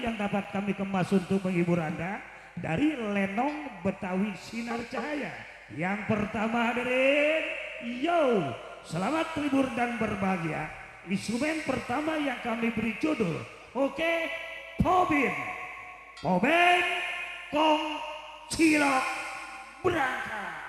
yang dapat kami kemas untuk menghibur Anda dari Lenong Betawi Sinar Cahaya. Yang pertama hadirin, yo, selamat libur dan berbahagia. Instrumen pertama yang kami beri judul, oke, Pobin. Pobin, Kong, Cilok, berangkat.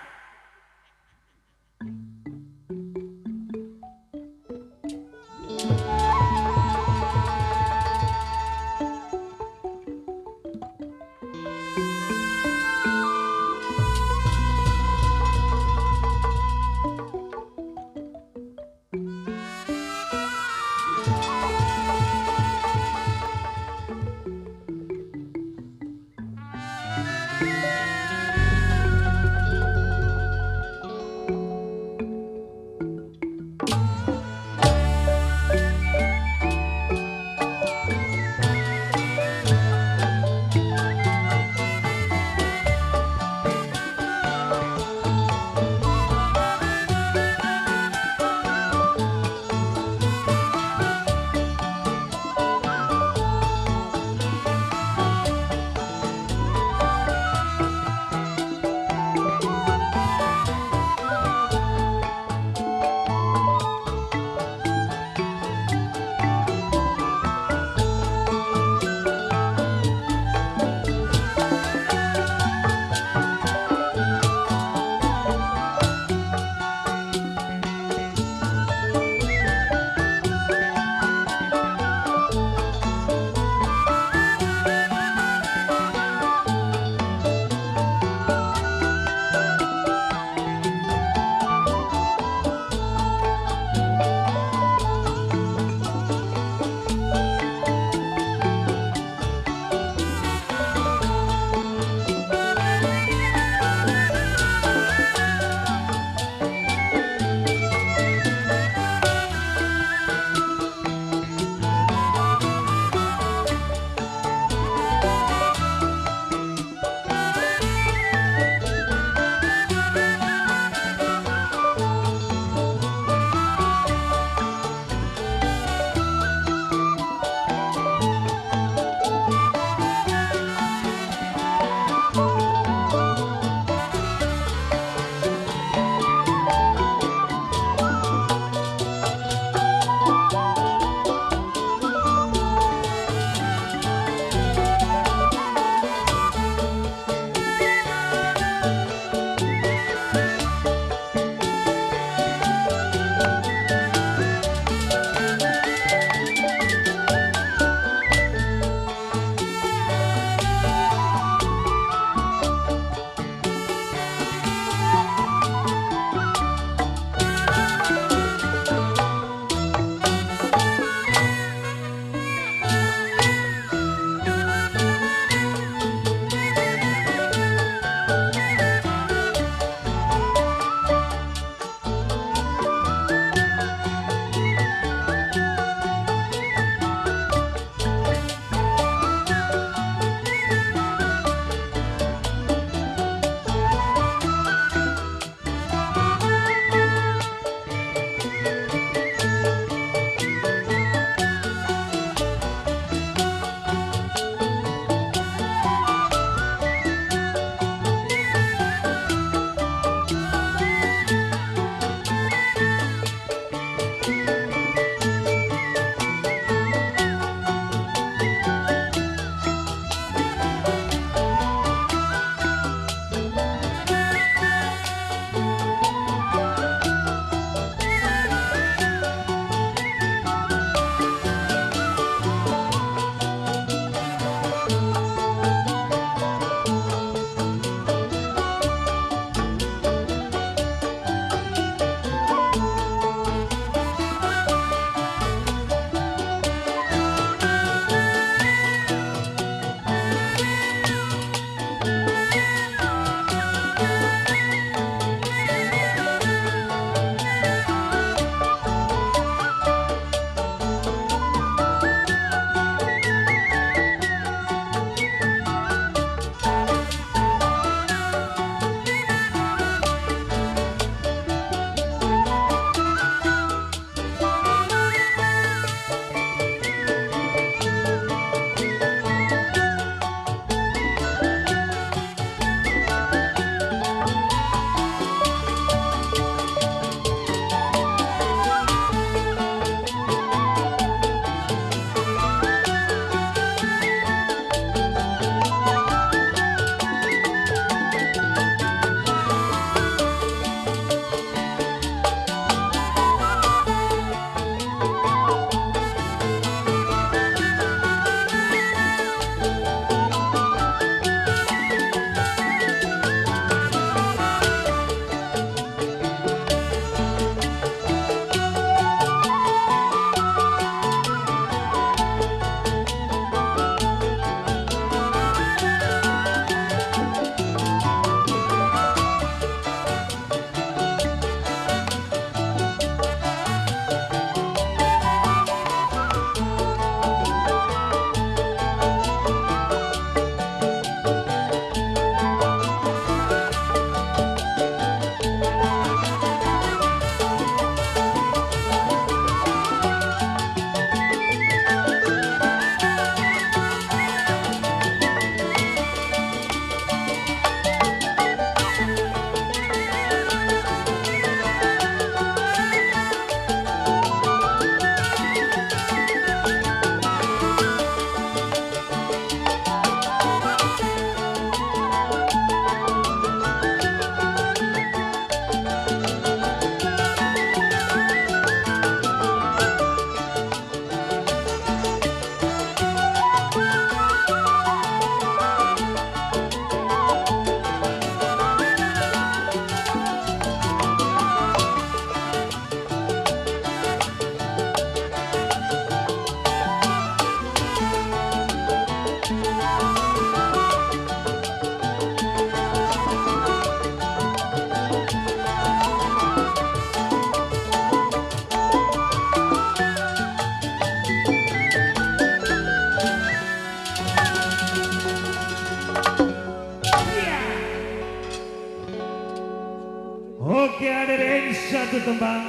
satu tembang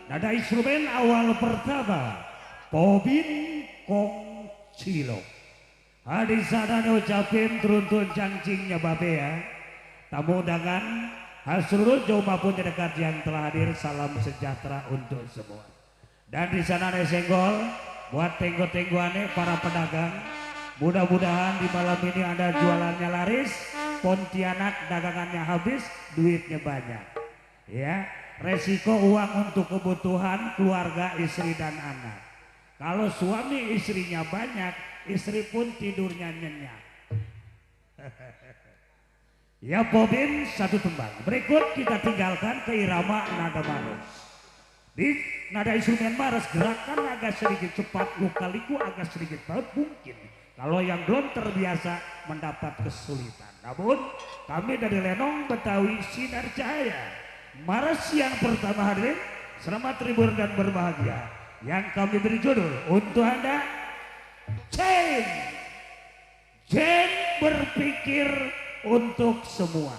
nada instrumen awal pertama Bobin Kong Cilok. Di sana ucapin turuntun cangcingnya babe ya. Tamu undangan seluruh jauh maupun dekat yang telah hadir, salam sejahtera untuk semua. Dan di sana ada senggol buat tenggo-tenggoannya para pedagang. Mudah-mudahan di malam ini Anda jualannya laris, Pontianak dagangannya habis, duitnya banyak. Ya, resiko uang untuk kebutuhan keluarga, istri dan anak. Kalau suami istrinya banyak, istri pun tidurnya nyenyak. Ya Bobin satu tembang. Berikut kita tinggalkan ke irama nada maros. Di nada instrumen maros gerakan agak sedikit cepat, luka-liku agak sedikit padat mungkin. Kalau yang belum terbiasa mendapat kesulitan. Namun kami dari Lenong Betawi Sinar Cahaya, maros yang pertama hadirin, selamat terhibur dan berbahagia. Yang kami beri judul untuk Anda, Jen berpikir untuk semua.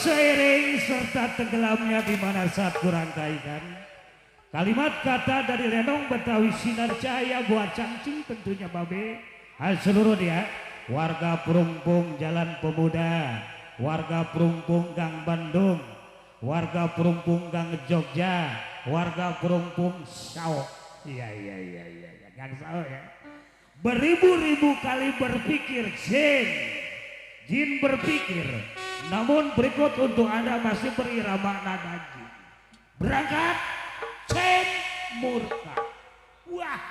Seiring serta tenggelamnya di mana saat kurangkaikan kalimat kata dari Lenong Betawi Sinar Cahaya buat cangcing tentunya babe seluruh dia warga Perumpung Jalan Pemuda, warga Perumpung Gang Bandung, warga Perumpung Gang Jogja, warga Perumpung Sao. Iya Gang Sao ya. Beribu-ribu kali berpikir Jin berpikir. Namun berikut untuk Anda masih berirama nada jin. Berangkat Jen murka. Wah.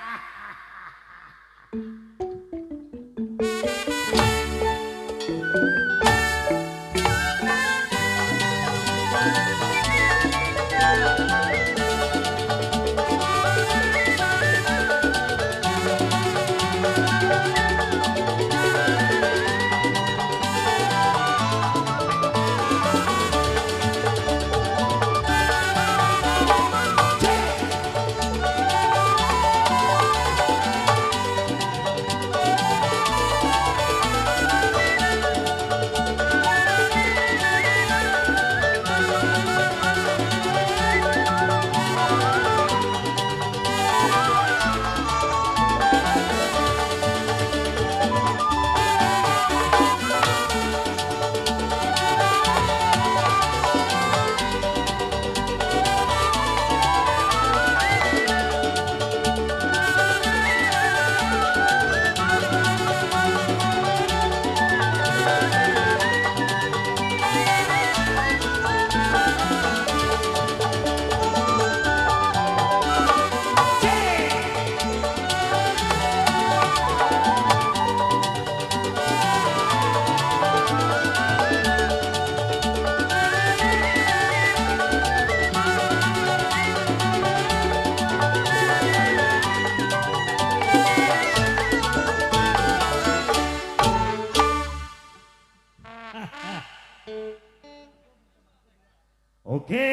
Oke,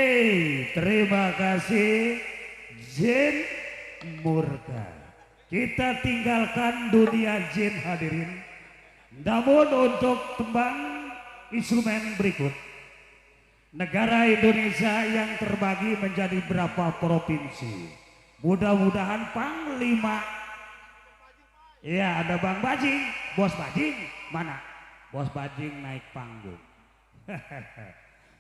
terima kasih Jen murka. Kita tinggalkan dunia Jen hadirin. Namun untuk tembang instrumen berikut, negara Indonesia yang terbagi menjadi berapa provinsi. Mudah-mudahan Panglima, ya ada Bang Bajing, Bos Bajing, mana? Bos Bajing naik panggung.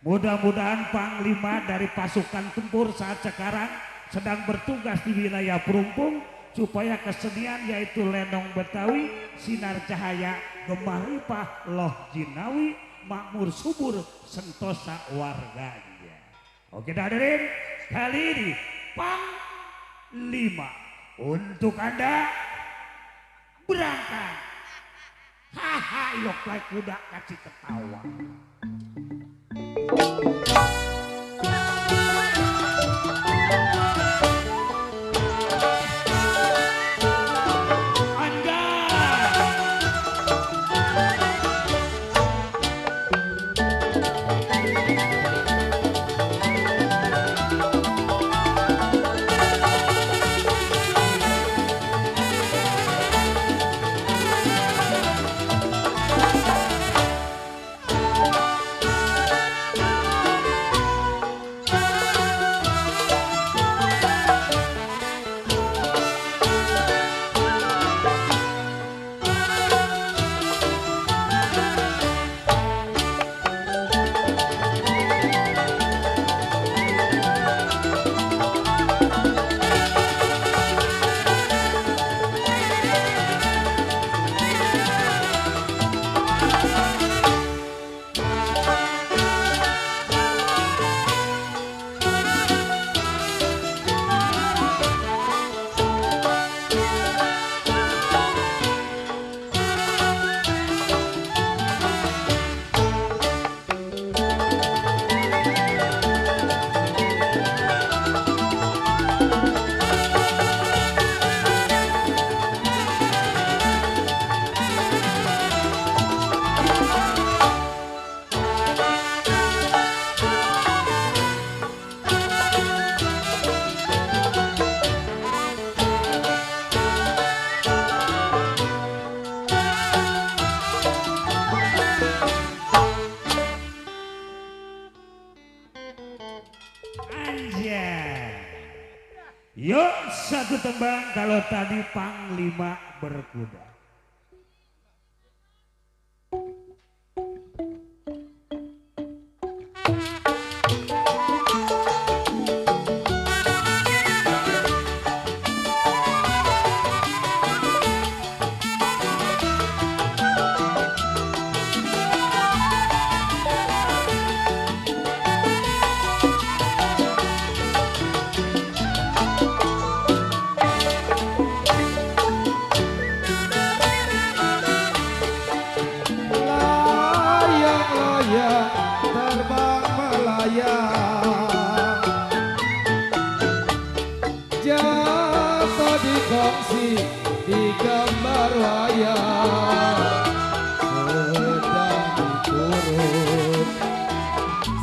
Mudah-mudahan Panglima dari pasukan tempur saat sekarang sedang bertugas di wilayah Perumpung supaya kesenian yaitu lenong Betawi, sinar cahaya, gemah ripah, loh jinawi, makmur subur, sentosa warganya. Oke hadirin, kali ini Panglima untuk Anda berangkat. Haha, ilok like kuda kasih ketawa. Yuk satu tembang kalau tadi Panglima berkuda. Terbang melayang, jatuh di kongsi di gambar wayang, sedang diturut,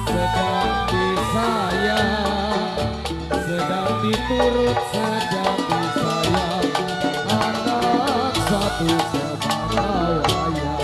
sedang disayang, sedang diturut, sedang disayang, anak satu semata wayang.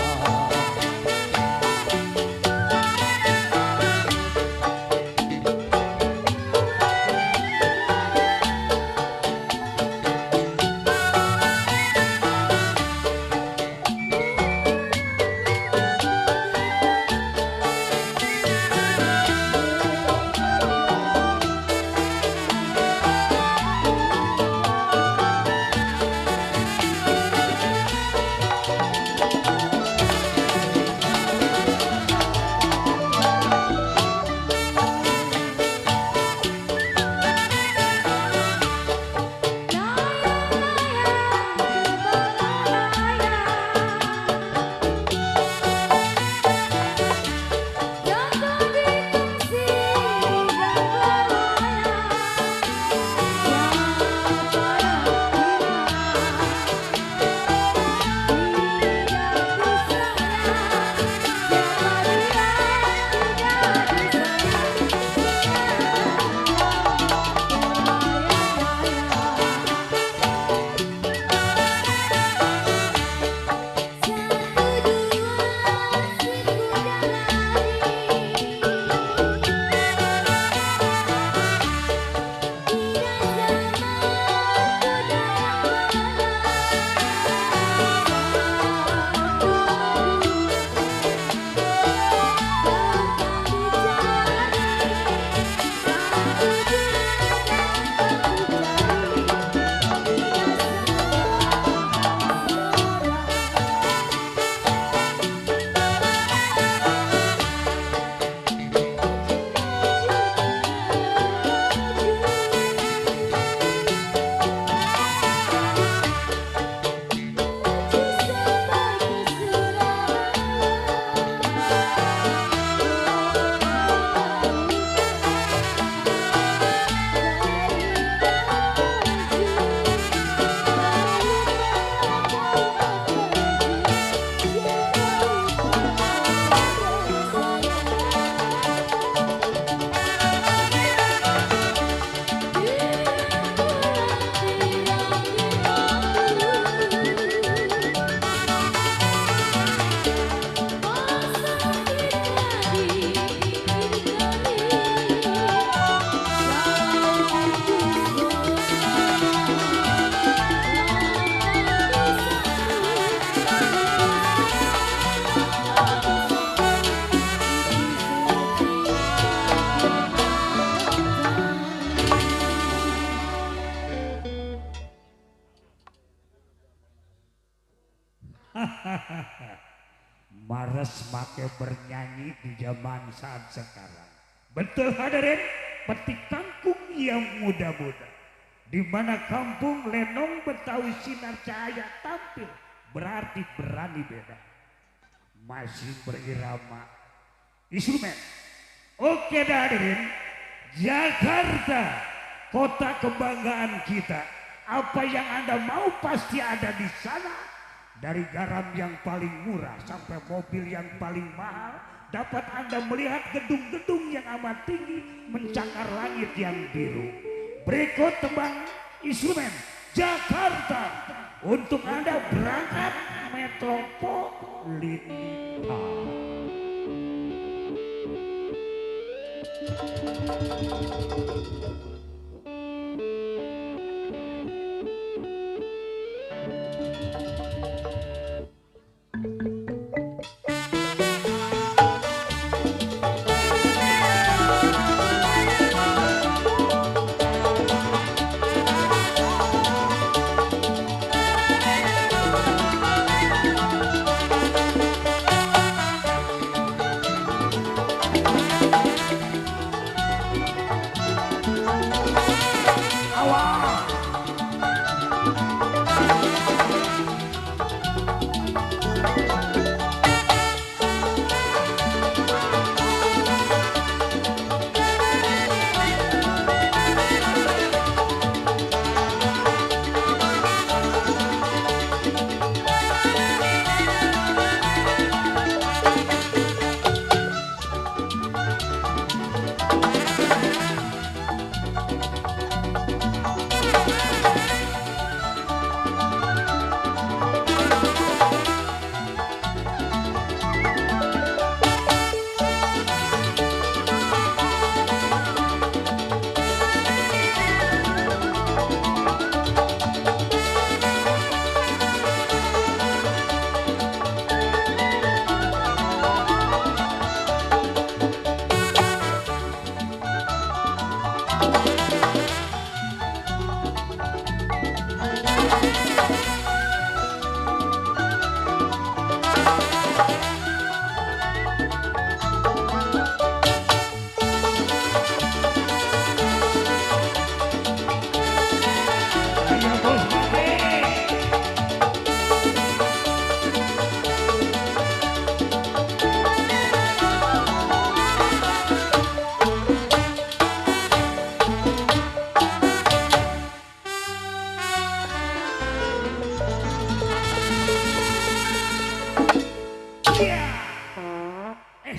Mares make bernyanyi di zaman saat sekarang. Betul hadirin, petik kangkung yang muda-muda. Di mana kampung Lenong Betawi Sinar Cahaya tampil berarti berani beda. Masih berirama instrumen. Oke hadirin, Jakarta, kota kebanggaan kita. Apa yang Anda mau pasti ada di sana. Dari garam yang paling murah sampai mobil yang paling mahal, dapat Anda melihat gedung-gedung yang amat tinggi mencakar langit yang biru. Berikut tembang instrumen Jakarta untuk Anda berangkat metropolitan.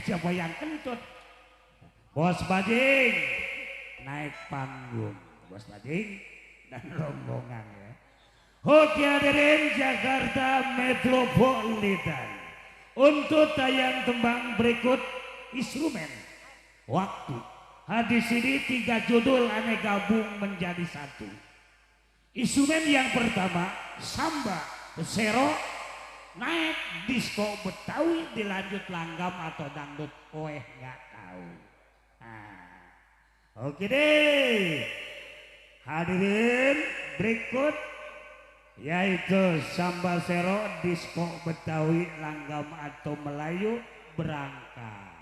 Siapa yang kentut? Bos Bajing naik panggung. Bos Bajing dan rombongan ya. Oke hadirin Jakarta Metropolitan. Untuk tayang tembang berikut instrumen waktu. Hadis ini 3 judul aneh gabung menjadi satu. Instrumen yang pertama samba sero, naik disco Betawi, dilanjut langgam atau dangdut, nggak tahu. Nah, oke deh. Hadirin berikut yaitu samba sero, disco Betawi, langgam atau Melayu berangkat.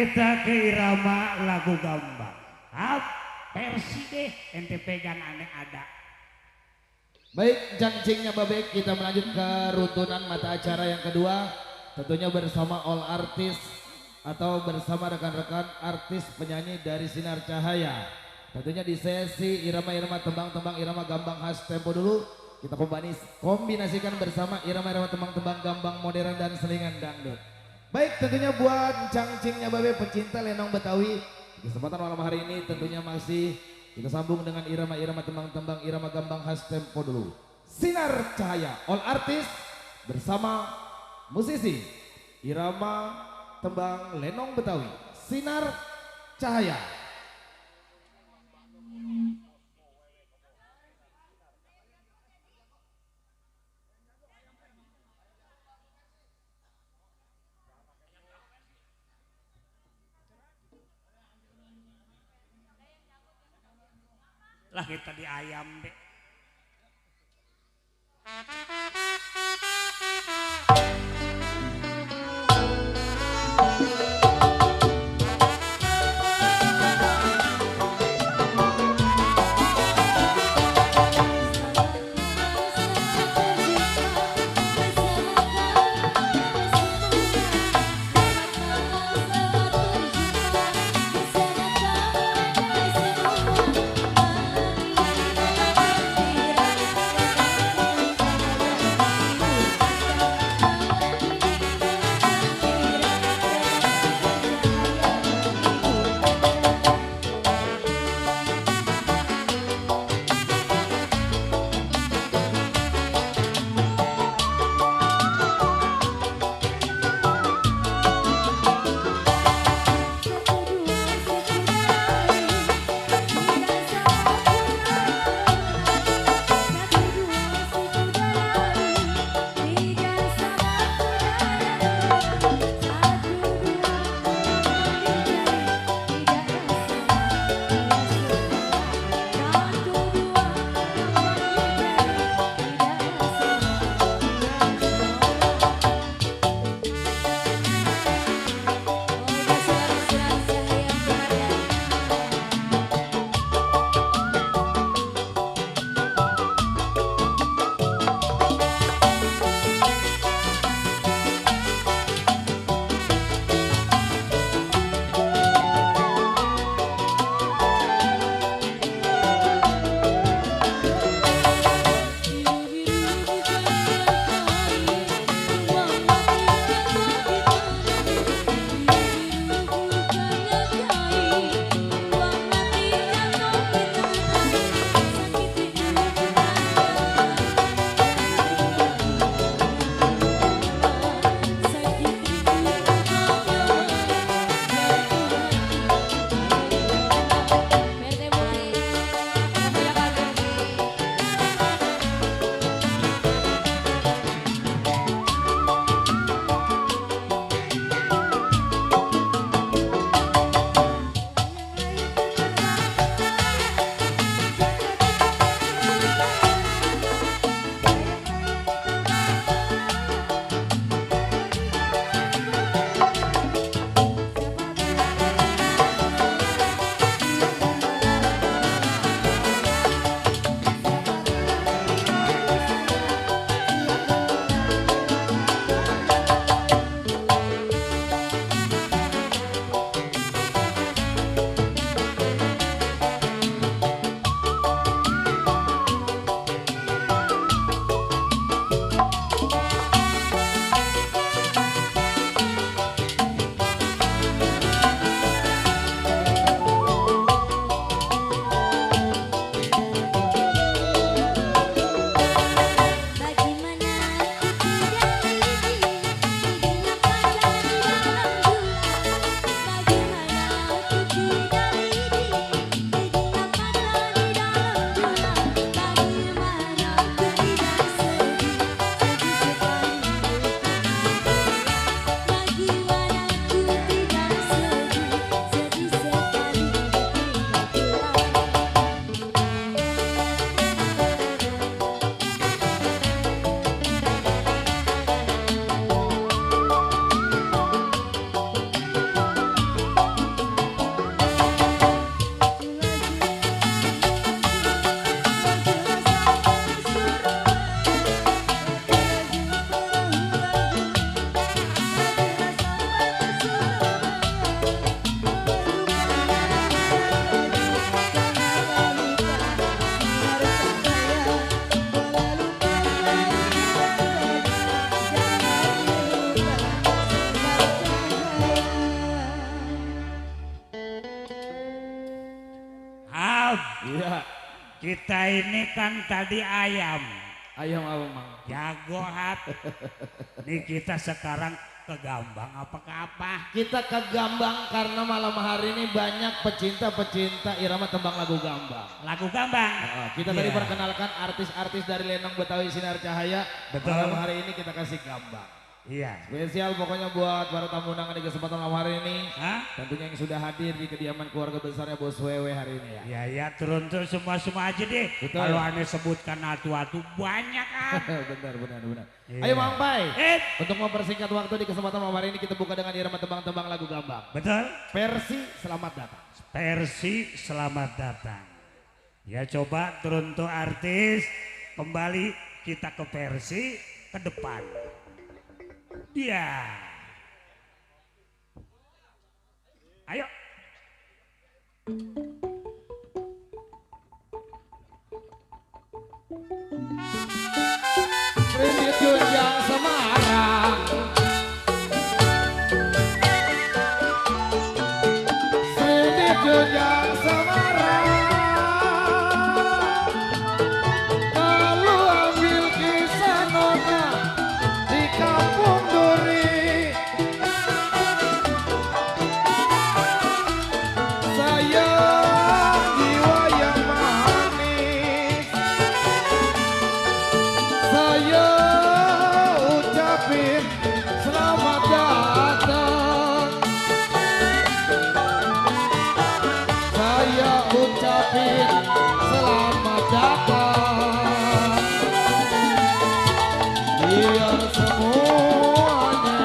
kita ke irama lagu gambang. Hap, versi deh, ente pegang aneh ada. Baik, jangcingnya Babek, kita melanjut ke runtunan mata acara yang kedua. Tentunya bersama all artis atau bersama rekan-rekan artis penyanyi dari Sinar Cahaya. Tentunya di sesi irama-irama tembang-tembang irama gambang khas tempo dulu. Kita kombinasikan bersama irama-irama tembang-tembang gambang modern dan selingan dangdut. Baik, tentunya buat jangcingnya Babek pecinta lenong Betawi. Di kesempatan malam hari ini tentunya masih kita sambung dengan irama-irama tembang-tembang irama gambang khas tempo dulu. Sinar Cahaya, all artis bersama musisi irama tembang lenong Betawi. Sinar Cahaya. Lah kita di ayam deh. Iya. Kita ini kan tadi ayam. Ayam apa mang? Jago hat. Nih kita sekarang ke Gambang apa ke apa? Kita ke Gambang karena malam hari ini banyak pecinta-pecinta irama tembang lagu Gambang. Lagu Gambang. Kita tadi perkenalkan artis-artis dari Lenong Betawi Sinar Cahaya. Betul. Malam hari ini kita kasih Gambang. Iya. Spesial pokoknya buat para tamu undangan di kesempatan malam hari ini. Hah? Tentunya yang sudah hadir di kediaman keluarga besarnya Bos Wewe hari ini ya. Ya ya turun semua aja deh. Betul. Kalau aneh sebutkan atu-atu banyak kan. benar. Iya. Ayo Mang Pai. Eh. Untuk mempersingkat waktu di kesempatan malam hari ini kita buka dengan irama tembang-tembang lagu Gambang. Betul. Versi Selamat Datang. Versi Selamat Datang. Ya coba turun tuh artis. Kembali kita ke versi ke depan. Dia. Ayo. Tribute Junjang Semarang. Tribute Junjang Semarang. Kalau ambil kisah nona di kampung Duri. Sayang jiwa yang manis. Saya ucapin selamat datang. Saya ucapin selamat datang. Biar semuanya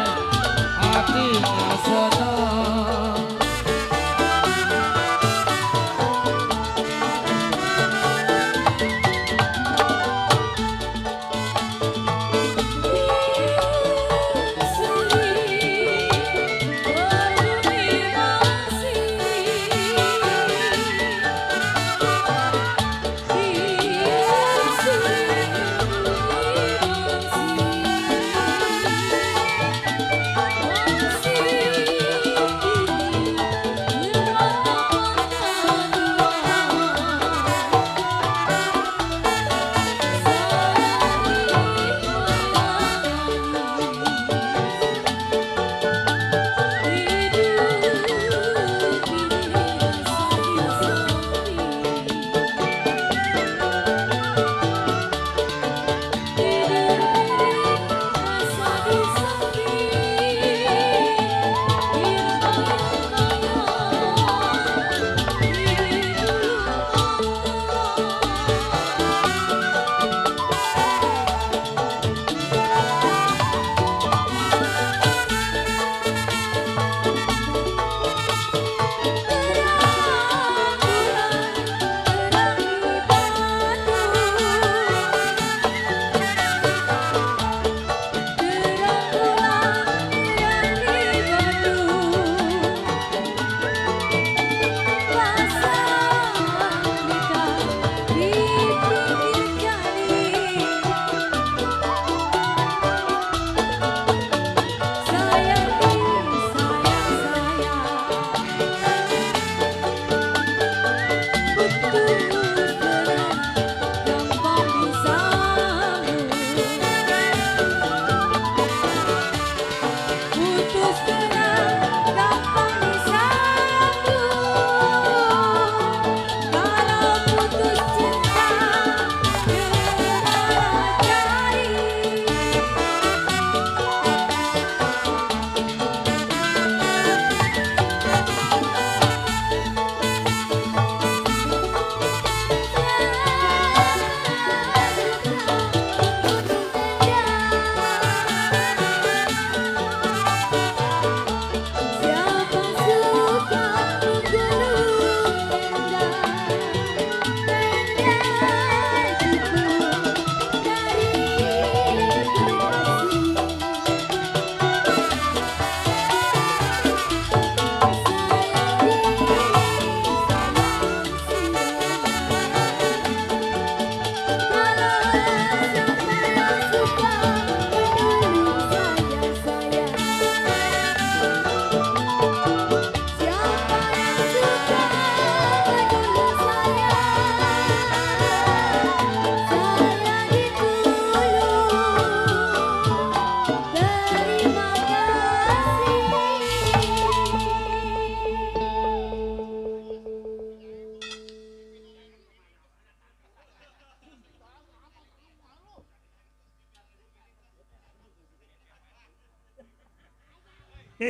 hatinya senang.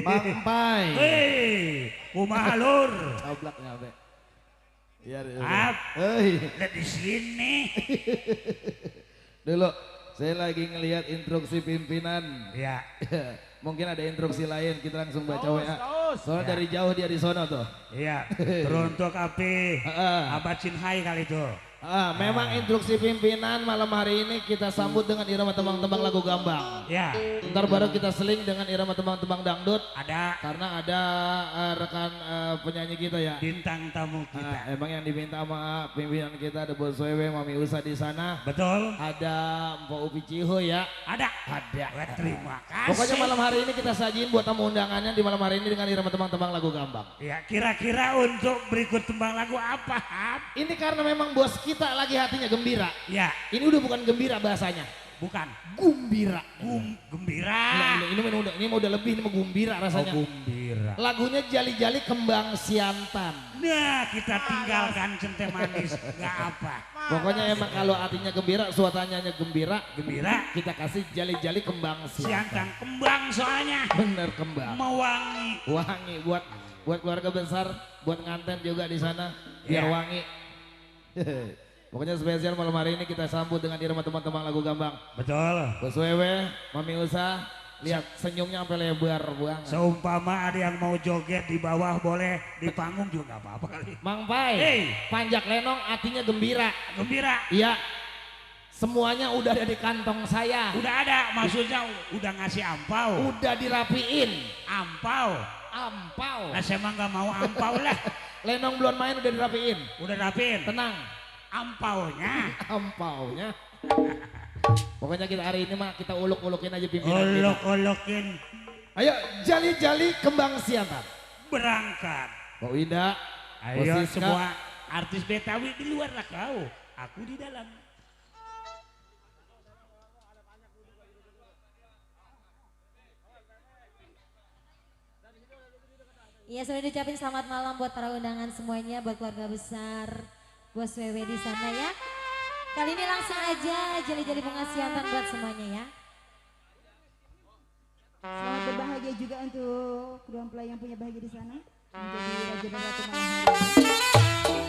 Mampai. Hei, kumaha lur? Cablak nyampe. Iya, Ap, hei. lihat di sini. Dulu saya lagi ngelihat instruksi pimpinan. Ya, Mungkin ada instruksi lain, kita langsung baca WA. Soalnya Ya. dari jauh dia di sono tuh. iya. Teruntuk api, Ah. Abad Cinhai kali itu. Memang instruksi pimpinan malam hari ini kita sambut dengan irama tembang-tembang lagu gambang. Ya, Ntar baru kita seling dengan irama tembang-tembang dangdut. ada Karena ada rekan penyanyi kita ya. bintang tamu kita. Emang yang diminta sama pimpinan kita ada Bos Wewe, Mami Usa di sana. Betul? Ada Mpok Upi Ciho ya. Ada. Ada. Wah, terima kasih. Pokoknya malam hari ini kita sajiin buat tamu undangannya di malam hari ini dengan irama tembang-tembang lagu gambang. Ya, kira-kira untuk berikut tembang lagu apa, Hap? Ini karena memang bos kita lagi hatinya gembira. Ya, Ini udah bukan gembira bahasanya. bukan. Gumbira. Gembira. Ini mau udah lebih, ini mau gumbira rasanya. Gembira. Lagunya Jali-Jali Kembang Siantan. Nah, kita tinggalkan centeh manis, nggak apa. Pokoknya emang kalau artinya gembira, suasananya gembira, Gembira, kita kasih Jali-Jali Kembang Siantan. siantang kembang soalnya. Bener kembang. Mewangi. Wangi buat keluarga besar, buat nganten juga di sana biar Ya. wangi. Pokoknya spesial malam hari ini kita sambut dengan irama teman-teman lagu gambang. Betul. Bos Wewe, Mami Usa, lihat senyumnya sampai lebar banget. Seumpama ada yang mau joget di bawah boleh, di panggung juga nggak apa-apa kali. Mang Pai, Hey. panjak lenong artinya gembira. Gembira. Iya, semuanya udah ada di kantong saya. Udah ada, maksudnya udah ngasih ampau. Udah dirapiin. Ampau. Ampau. Nah, saya mah nggak mau ampau lah. Lenong belum main udah dirapiin. Udah rapin. Tenang, Ampaunya. ampaunya. Pokoknya kita hari ini mah kita uluk-ulukin aja pimpinan kita. Olok-olokin. Ayo, Jali-Jali Kembang Siantan. Berangkat. Mbak Winda, Ayo Bos Siska. semua artis Betawi di luar lah kau. Aku di dalam. Iya, sudah diucapin selamat malam buat para undangan semuanya, buat keluarga besar Bos Wewe di sana ya. Kali ini langsung aja jali-jali bunga siantan buat semuanya ya. Selamat berbahagia juga untuk kedua mempelai yang punya bahagia di sana. Menjadi raja dan ratu malam hari.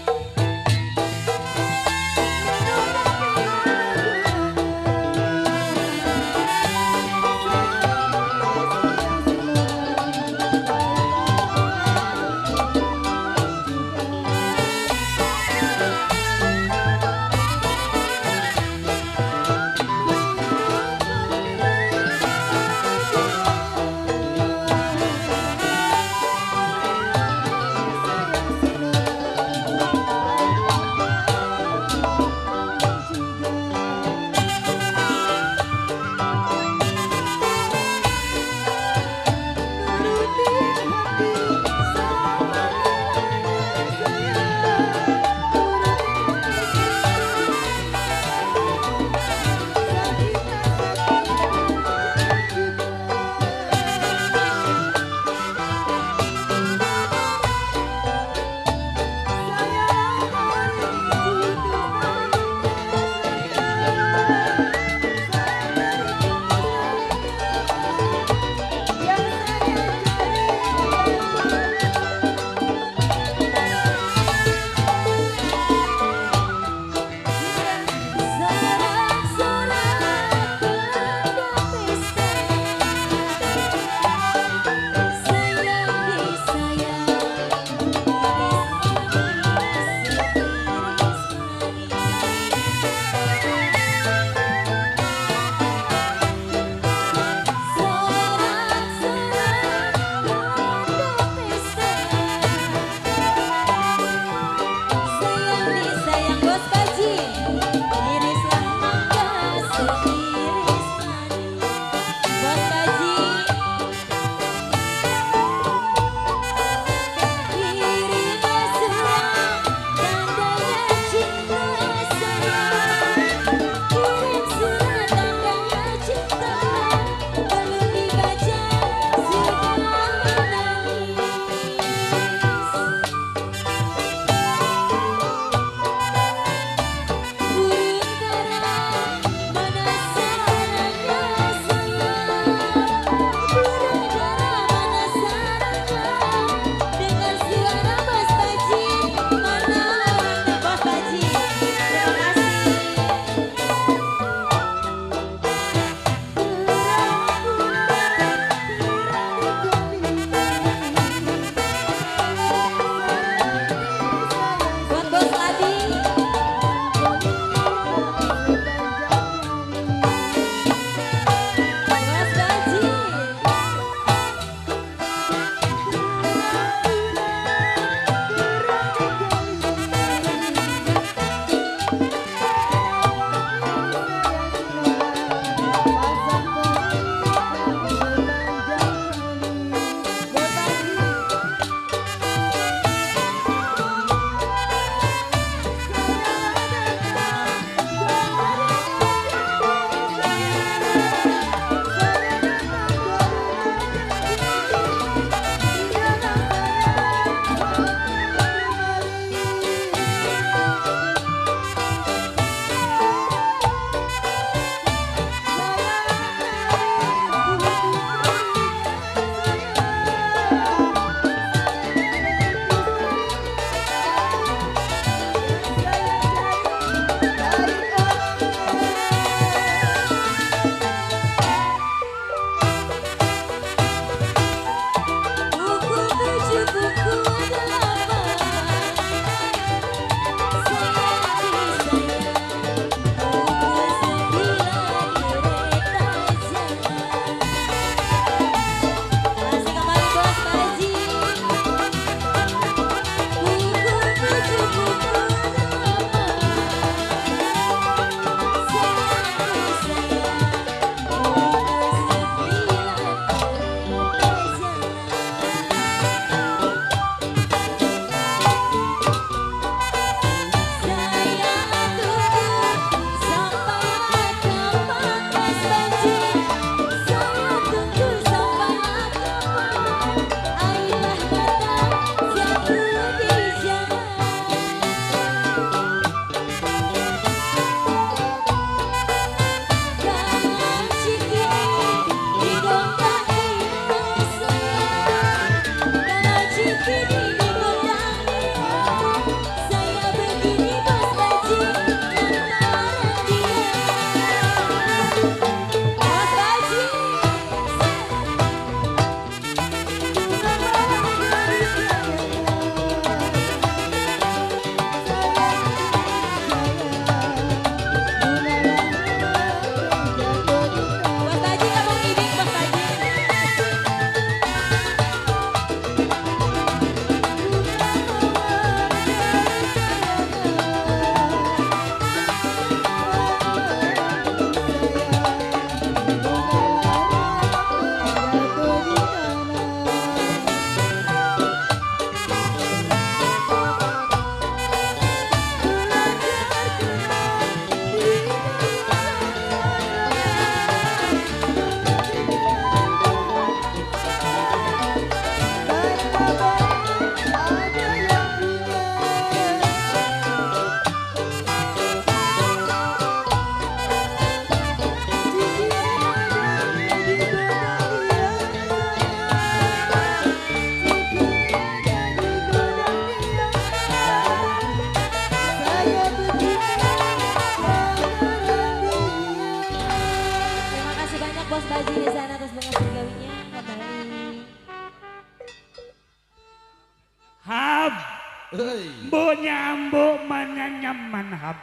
Hei. Mbo nyambo mana nyaman hab.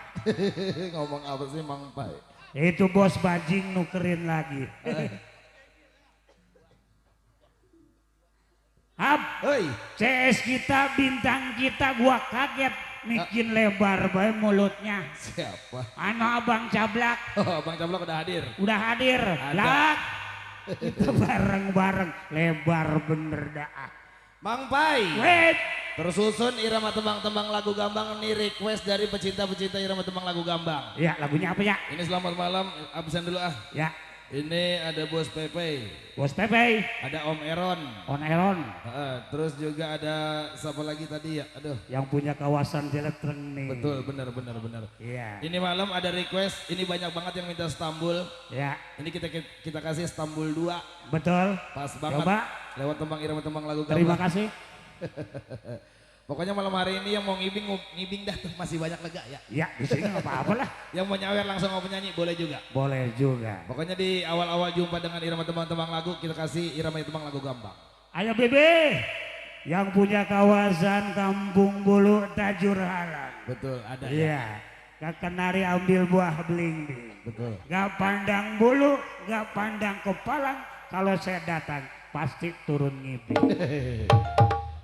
Ngomong apa sih Mang Pai? Itu bos bajing nukerin lagi. Hab, Hei. CS kita bintang kita gua kaget bikin lebar bae mulutnya. Siapa? Anu Abang Cablak Oh, Bang Cablok udah hadir. udah hadir. Lak. Kita bareng-bareng lebar bener dah. Mang Pai. Wait. Tersusun irama tembang-tembang lagu gambang nih request dari pecinta-pecinta irama tembang lagu gambang. Ya lagunya apa ya? Ini selamat malam, absen dulu ah. Ya, Ini ada Bos Pepe, Bos Pepe, ada Om Eron, On Elon terus juga ada siapa lagi tadi ya? Aduh, yang punya kawasan Jeletreng nih. betul, benar. Iya. Ini malam ada request, ini banyak banget yang minta Istanbul. Ya, Ini kita kasih Istanbul 2, betul. pas banget. Coba. Lewat tembang irama tembang lagu Terima gambang. kasih. Pokoknya malam hari ini yang mau ngibing dah tuh masih banyak lega ya. Ya, di sini nggak apa-apa lah. Yang mau nyawer langsung mau penyanyi boleh juga. Boleh juga. Pokoknya di awal-awal jumpa dengan irama tembang-tembang lagu kita kasih irama tembang lagu gambang. Ayo Bebe, yang punya kawasan Kampung Bulu Tajur Halang. Betul, ada ya. Iya. Gak kenari ambil buah beling. Betul. Gak pandang bulu, gak pandang kepala. Kalau saya datang pasti turun ngibing.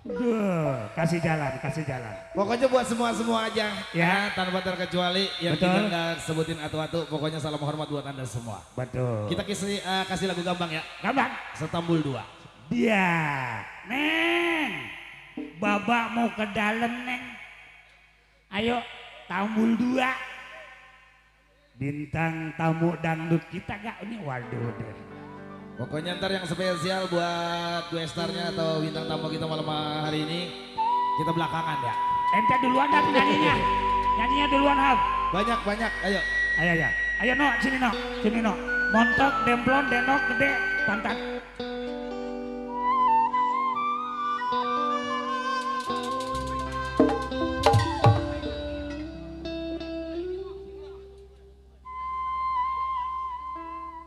Duh, kasih jalan. Pokoknya buat semua aja Ya. tanpa terkecuali yang Betul. kita nggak sebutin atu-atu. Pokoknya salam hormat buat Anda semua. Betul. Kita kasih lagu gambang ya. Gampang. Istanbul 2. Dia, Neng, Babak mau ke dalam Neng. Ayo, Tambul 2. Bintang tamu dangdut kita gak ini waduh deh. Pokoknya ntar yang spesial buat gue starnya atau bintang tamu kita malam hari ini kita belakangan ya. Ente duluan dah nyanyinya. Nyanyinya duluan Hab. Banyak, ayo. Ayo no, sini no. Montok, demplon, denok, gede, pantat.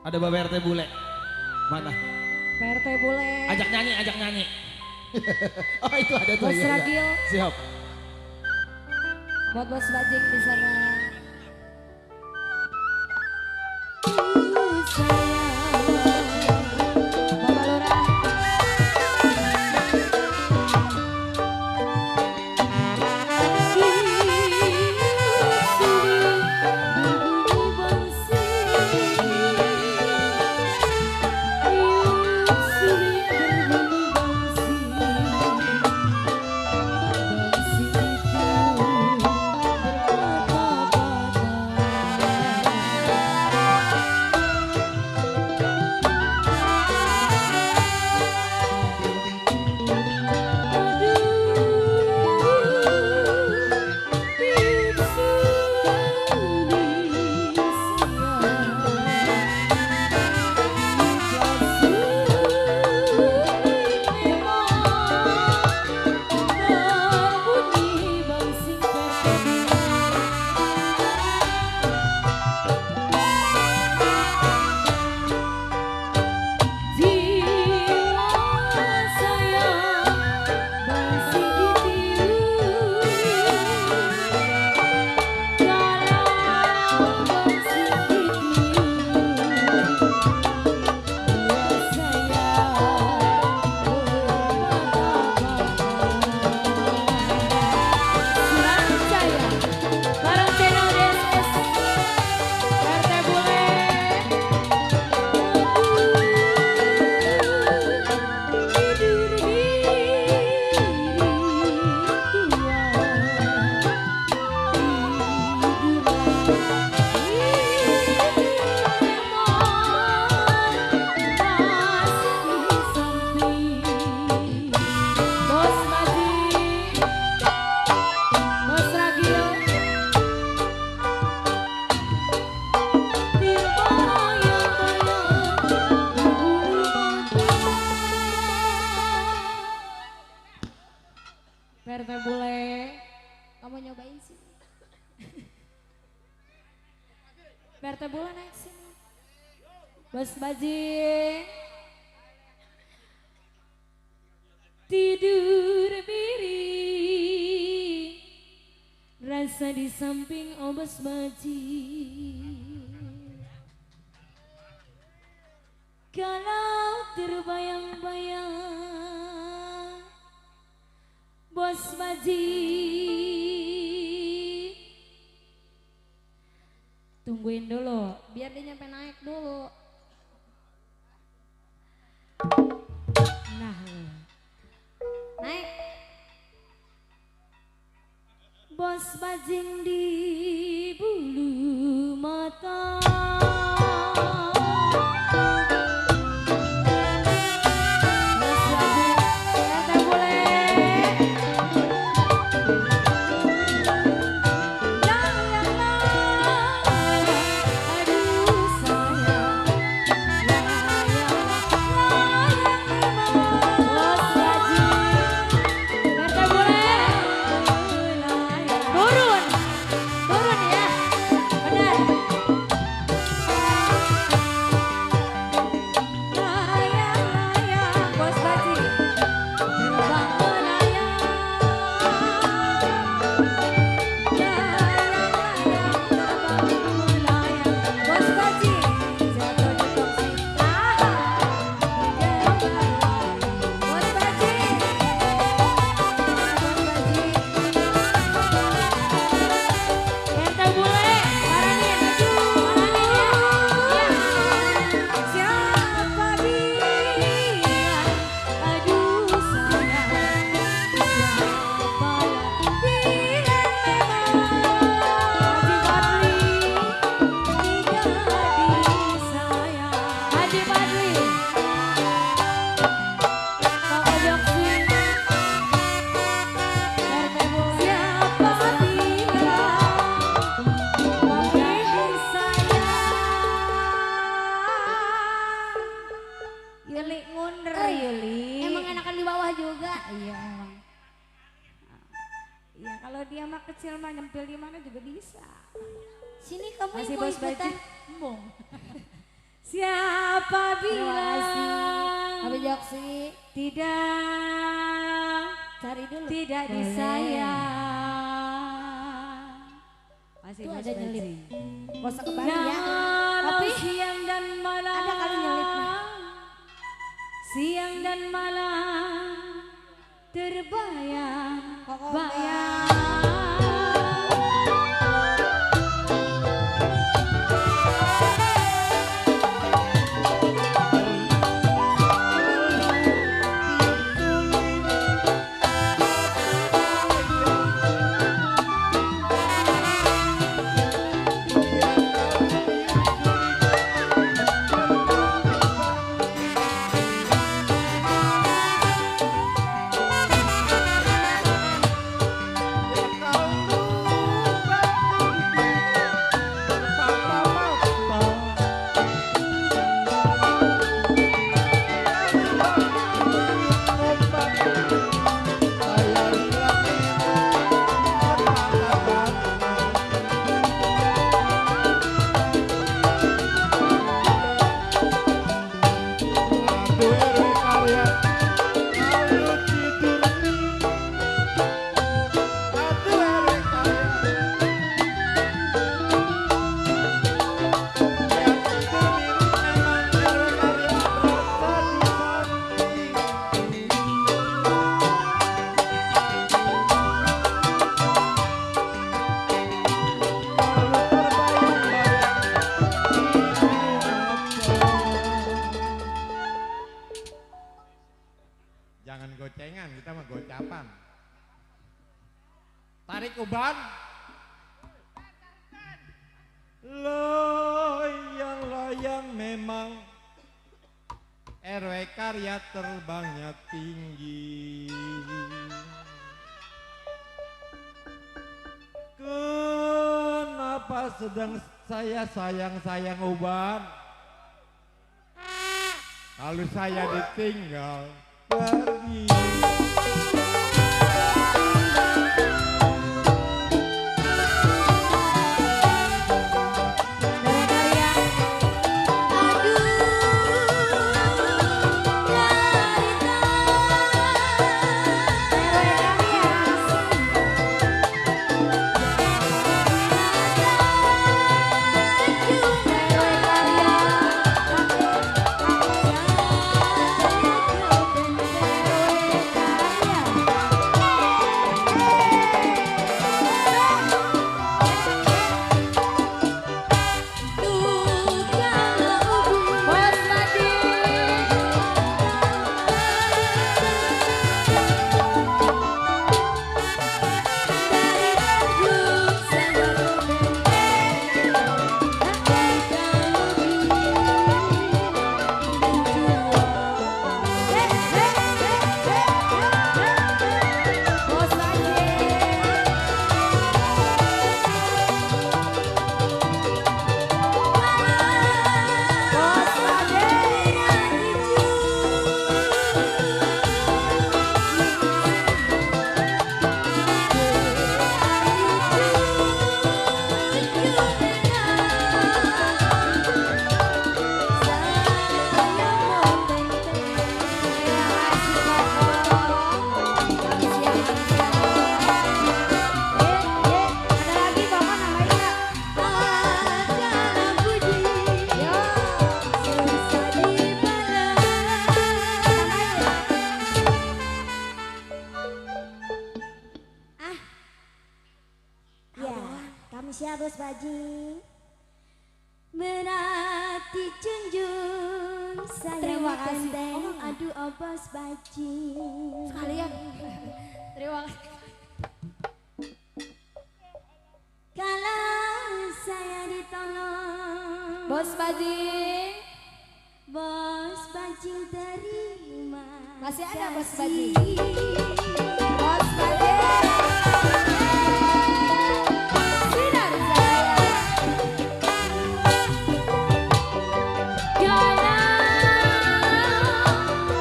Ada Bapak RT bule. Mana? PRT boleh. Ajak nyanyi. Oh itu ada tuh. Bos Iya. Ragil, Siap. buat Bos Bajing di sana. Sayang, Bapak Lurah. PRT bule, kamu nyobain sih. PRT bule naik sini. Bos Bajing. Tidur miring. rasa di samping obas baji. Kalau terbayang-bayang bos baji, tungguin dulu biar dia nyampe naik dulu. Nah, naik. Bos bajing di bulu mata. Yuli ngunder Yuli. Emang enakan di bawah juga. Iya emang. Iya kalau dia mah kecil mah nyempil di mana juga bisa. Sini kamu Masih mau bos baju. ikutan. Embong. Siapa Terima kasih. bilang Abi Joksi. tidak Cari dulu. tidak Boleh. disayang. Masih Tuh bos ada baju. nyelip. Gak usah kebalik ya. Kalau Tapi siang dan malam ada kali nyelipnya. Siang dan malam terbayang Koko bayang. Jangan gocengan, kita mah gocapan. Tarik uban. Loyang-loyang memang RW Karya terbangnya tinggi. Kenapa sedang saya sayang-sayang uban? Kalau saya ditinggal pergi. Indonesia Bos Bajing. Berarti junjung sayang Terima kasih. tenteng, Oh. aduh oh Bos Bajing. Sekalian. Terima kasih. Kalau saya ditolong, Bos Bajing. Bos Bajing terima. Masih ada Bos kasih. Bajing. Bos Bajing. Sinar saya. Jalan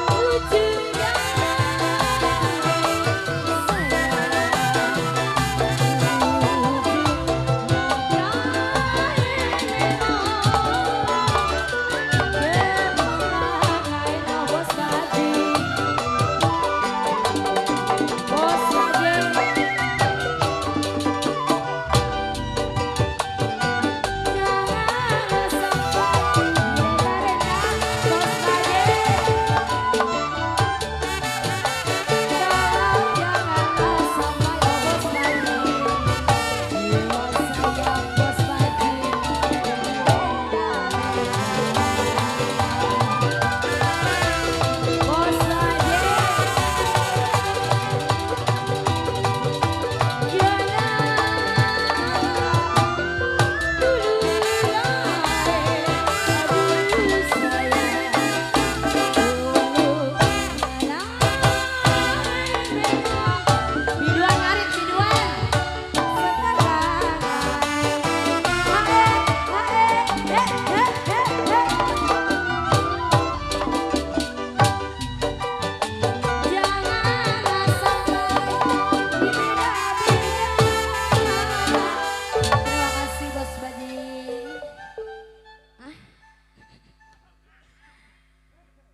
ujungnya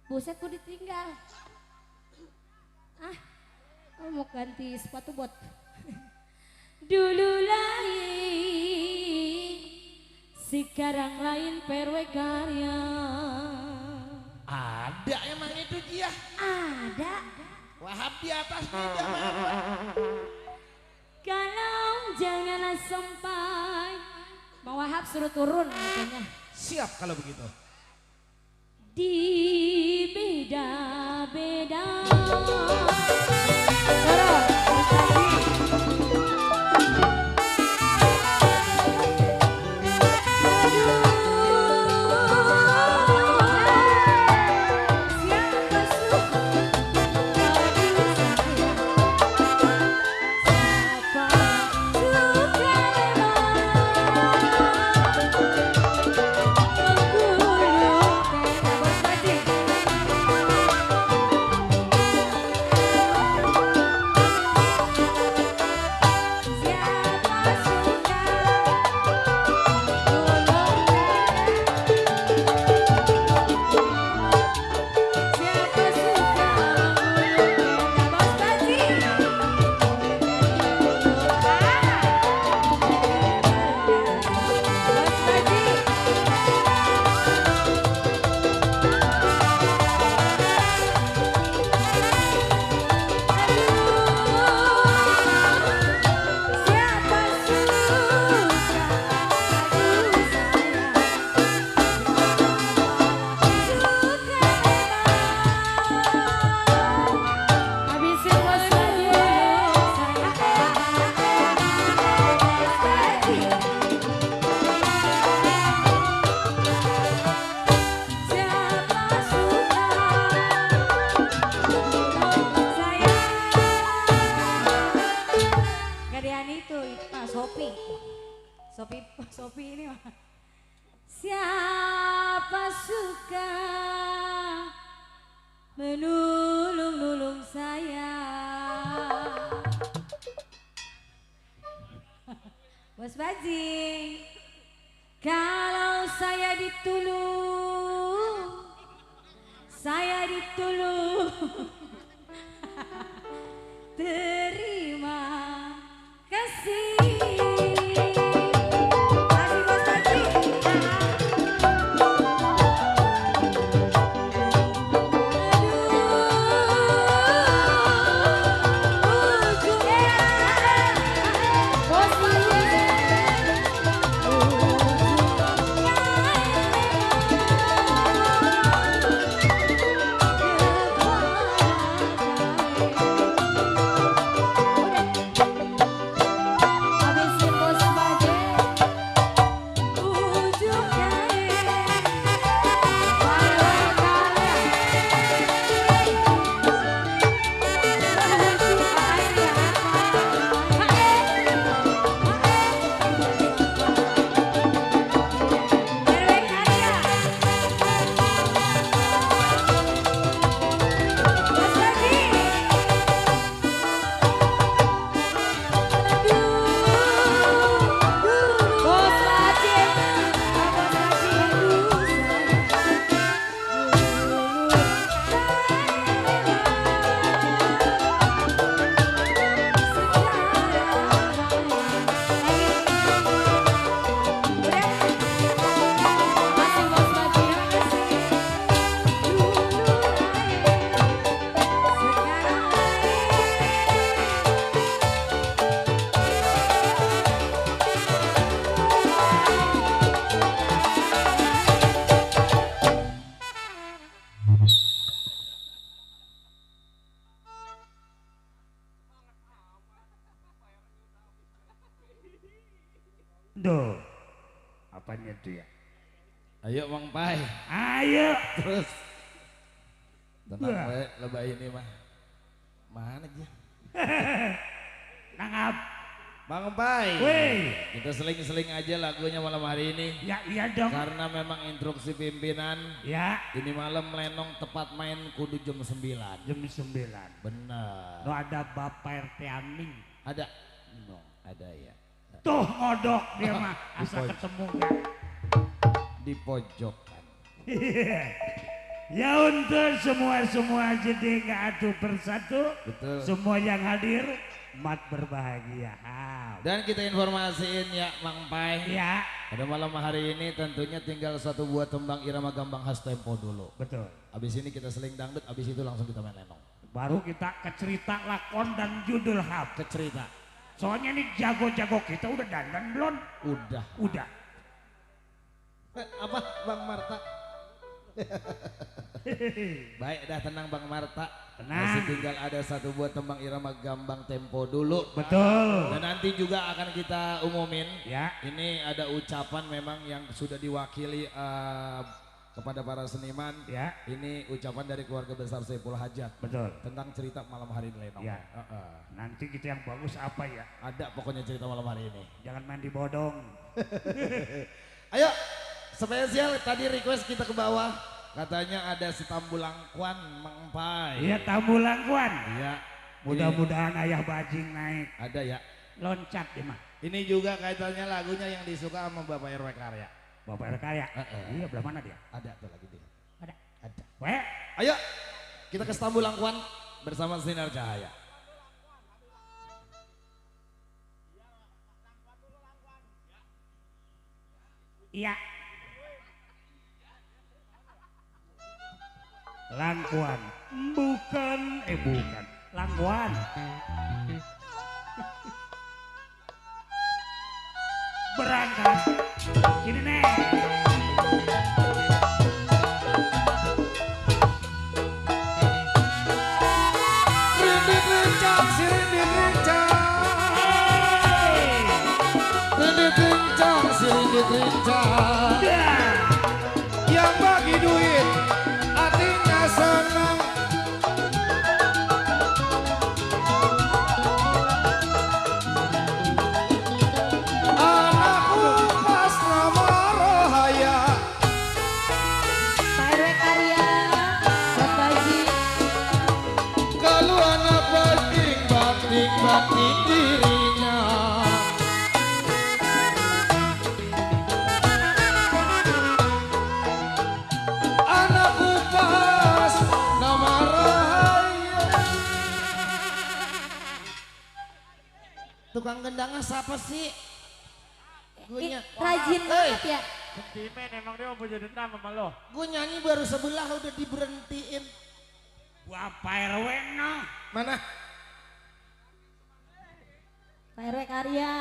buset ku ditinggal. Mau ganti sepatu bot. Dulu lain, sekarang lain perwe karya. Ada emang itu dia. Ada. Wahab di atas tidak mau. Kalau janganlah sampai Bang Wahab suruh turun katanya. Siap kalau begitu. Di beda-beda. Sopi ini mah. Siapa suka menulung-nulung saya. Bos Bajing, kalau saya ditulung, terima kasih. Duh, apanya itu ya? Ayo Mang Pai. Ayo. Terus. Tenang Wah. baik, lebah ini mah. Mana aja? Nangap. Bang Pai. Weh. Kita seling-seling aja lagunya malam hari ini. Ya iya dong. Karena memang instruksi pimpinan. Ya, Ini malam Lenong tepat main kudu jam 9. jam 9. Benar. Lo ada Bapak RT Aning. Ada. No, ada ya. Tuh ngodok dia mah Di asal pojok. ketemu kan. Di pojokan. Ya untuk semua jadi nggak atu persatu. Betul. Semua yang hadir mat berbahagia. Dan kita informasiin ya Mang Pai. Ya, Pada malam hari ini tentunya tinggal satu buah tembang irama gambang khas tempo dulu. betul. Abis ini kita seling dangdut, abis itu langsung kita main lenong. Baru kita ke cerita lakon dan judul hap. Ke cerita. Soalnya nih jago-jago kita udah dandan belum? Udah. Udah. Apa Bang Marta? Baik dah tenang Bang Marta. Tenang. Masih tinggal ada satu buah tembang irama gambang tempo dulu. Betul. Dan nanti juga akan kita umumin. Ya, Ini ada ucapan memang yang sudah diwakili kepada para seniman. ya, Ini ucapan dari keluarga besar Saiful Hajat betul. tentang cerita malam hari ini Lenong. Ya. Nanti kita yang bagus apa ya? Ada pokoknya cerita malam hari ini. Jangan main di bodong. Ayo, spesial tadi request kita ke bawah. Katanya ada si Tambulangkuan Mang Pai. Iya, tamu langkuan. Iya. Mudah-mudahan ayah bajing naik. Ada ya. Loncat ya mah. Ini juga kaitannya lagunya yang disuka sama Bapak RW Karya. Bapak kaya. Iya, belah mana dia? Ada tuh lagi dia. Ada. Ada. Weh, Ayo, kita ke Tambulangkuan bersama Sinar Cahaya. iya. Langkuan. Bukan, bukan. Langkuan. Berangkat. Sini nih. Rindit rincang, si rindit rincang. Rindit rincang, si rindit rincang. Dah. Yang bagi duit, hatinya senang. Anakku pas nama Rohaya. Pak RW Karya, buat Baji. Kalau anak banting dirinya. Anakku pas nama Rohaya. Tukang gendangnya siapa sih? Rajin banget ya. Sentimen emang dia mau punya dendam sama lo. Gue nyanyi baru sebelah udah diberhentiin. Bapak RW no. Mana? Pak RW Karya.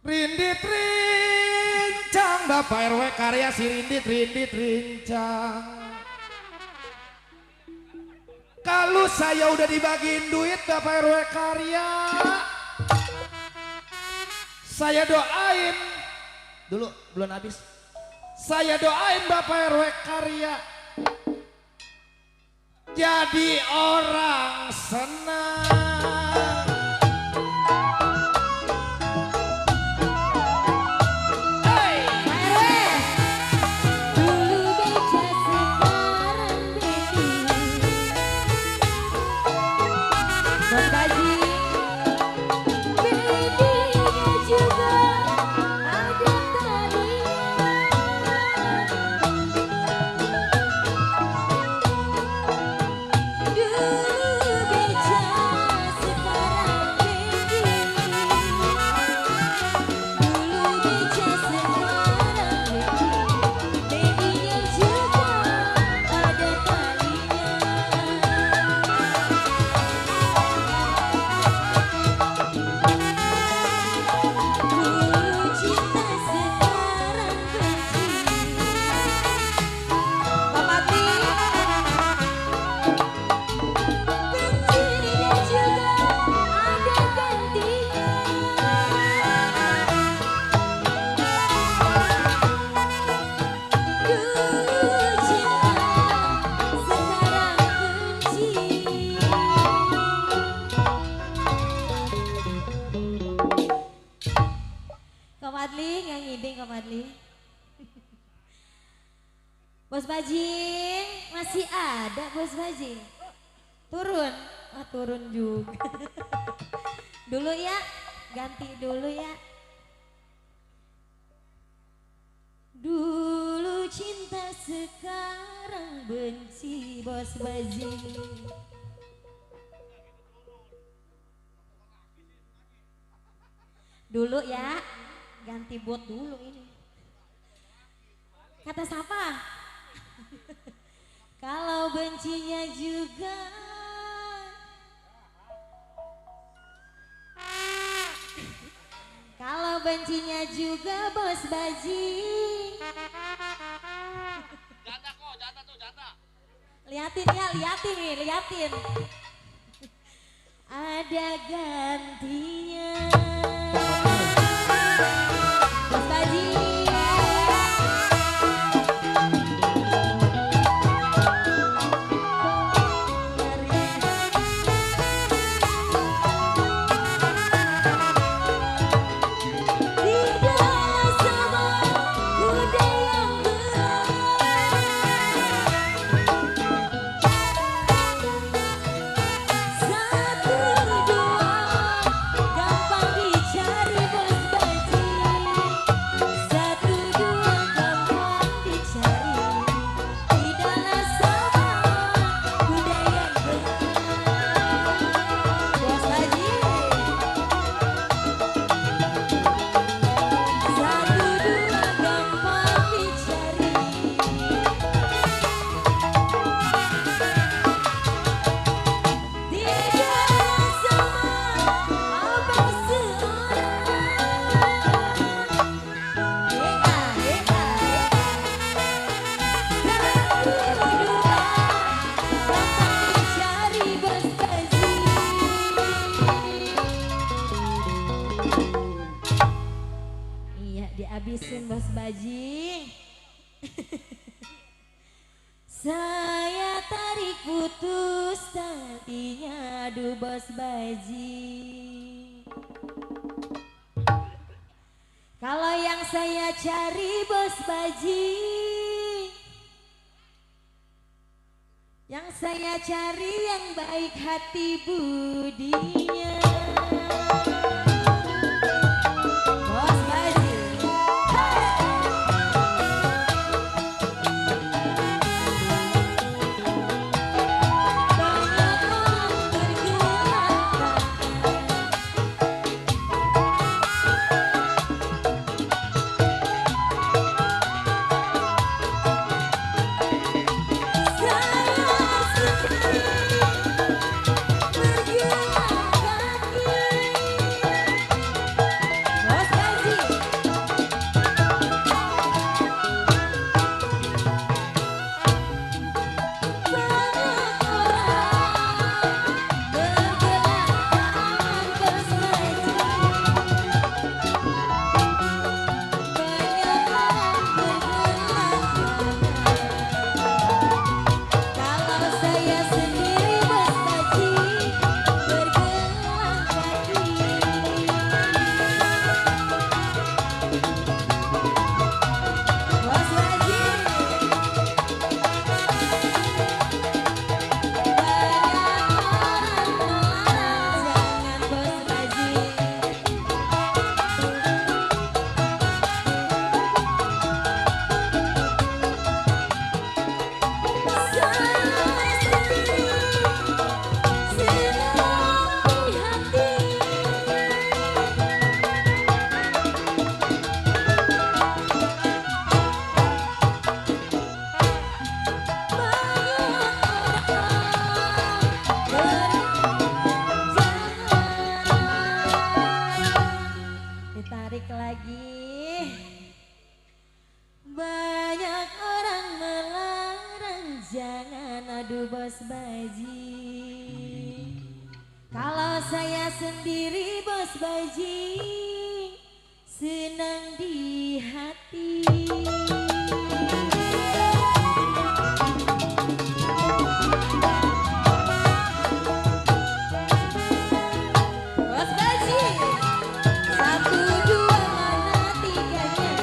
Rindit rincang, Bapak RW Karya si rindit rincang. Kalau saya udah dibagiin duit Bapak RW Karya, saya doain dulu belum habis. Saya doain Bapak RW Karya jadi orang senang. Hey! Pak RW. Dulu beca sekarang baby. Buat Baji. Baby-nya juga ada tadinya. Dulu beca Kak Madli. Bos Bajing, masih ada Bos Bajing. Turun, turun juga. Dulu ya, ganti dulu ya. Dulu cinta sekarang benci Bos Bajing. Dulu ya, ganti bot dulu ini. Kata siapa? Kalau bencinya juga. Kalau bencinya juga Bos Bajing. Janda tuh, janda. Liatin ya, liatin nih, liatin. Ada gantinya. Bos Bajing. Dihabisin Bos Bajing. Saya tarik putus talinya, aduh Bos Bajing. Kalau yang saya cari Bos Bajing, yang saya cari yang baik hati budinya. Ditarik lagi. Banyak orang melarang, jangan adu Bos Bajing. Kalau saya sendiri Bos Bajing, senang di hati. Bos Bajing, 1, 2, mana 3-nya?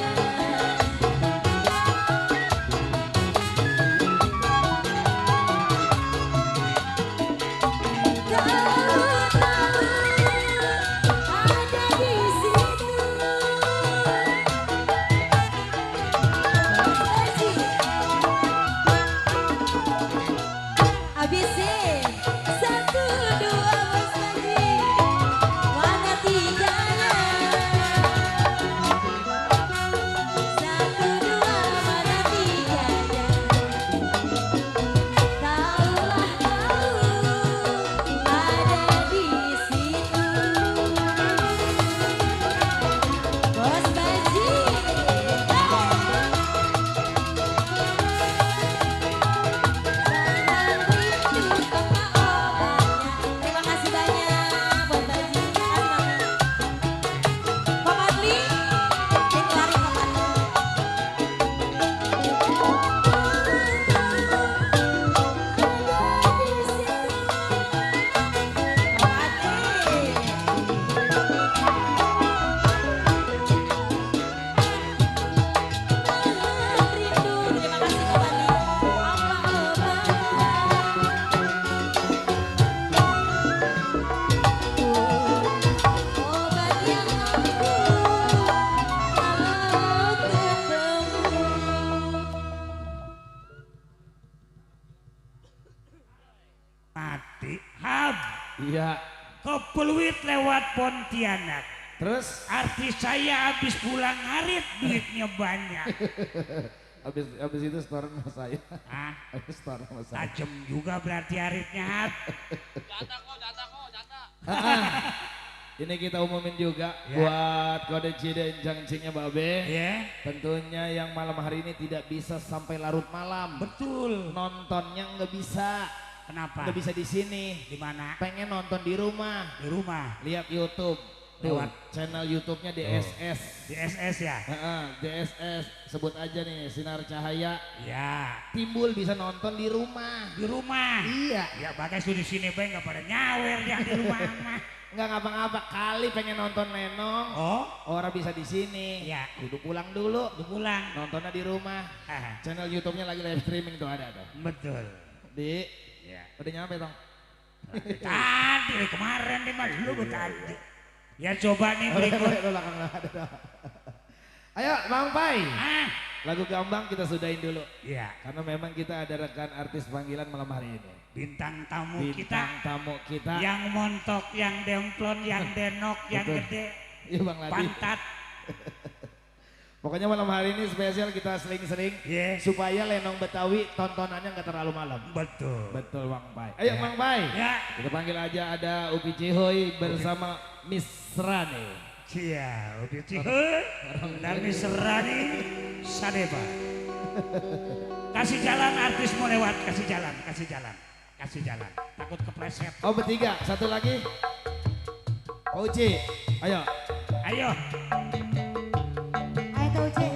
Iya. ke Pluit lewat Pontianak. Terus Artis saya habis pulang ngarit duitnya banyak. habis itu store sama saya. Ah, Habis store sama saya. tajem juga berarti aritnya Hat. Ini kita umumin juga Ya. buat kode Ciden Jangcingnya Babe. Ya, Tentunya yang malam hari ini tidak bisa sampai larut malam. betul. Nontonnya nggak bisa. Kenapa? Nggak bisa di sini. Di mana? Pengen nonton di rumah. Di rumah. Lihat YouTube. Lewat. Channel YouTube-nya DSS. Di SS ya. DSS sebut aja nih Sinar Cahaya. Ya, Timbul bisa nonton di rumah. di rumah. Iya. Ya pakai studi sini Bang nggak pada nyawer yang di rumah mah. Nggak ngapa-ngapa kali pengen nonton Lenong. Oh, Orang bisa di sini. Ya. Kudu pulang dulu. udah pulang. Nontonnya di rumah. Ah, Channel YouTube-nya lagi live streaming tuh ada tuh. betul. Di Ya. udah nyampe tong. Tadi kemarin nih mas lu tadi. Ya coba nih berikut. Ayo Bang Pai. Ah, Lagu Gambang kita sudahin dulu. ya. Karena memang kita ada rekan artis panggilan malam hari ini. Bintang tamu Bintang kita tamu kita. yang montok, yang demplon, yang denok, yang Betul. gede, Iya Bang Ladi. pantat. Pokoknya malam hari ini spesial kita sering-sering Ya, supaya Lenong Betawi tontonannya nggak terlalu malam. betul. Betul Bang Pai. Ayo Bang Pai. Ya, Kita panggil aja ada Upi Cihoy bersama Miss Rani. cia, udah dan Serani Sadeba. Kasih jalan artis mau lewat, kasih jalan, kasih jalan, kasih jalan. Takut kepleset. Oh bertiga, satu lagi. Uci, ayo. Ayo, Ayo Kak Uci.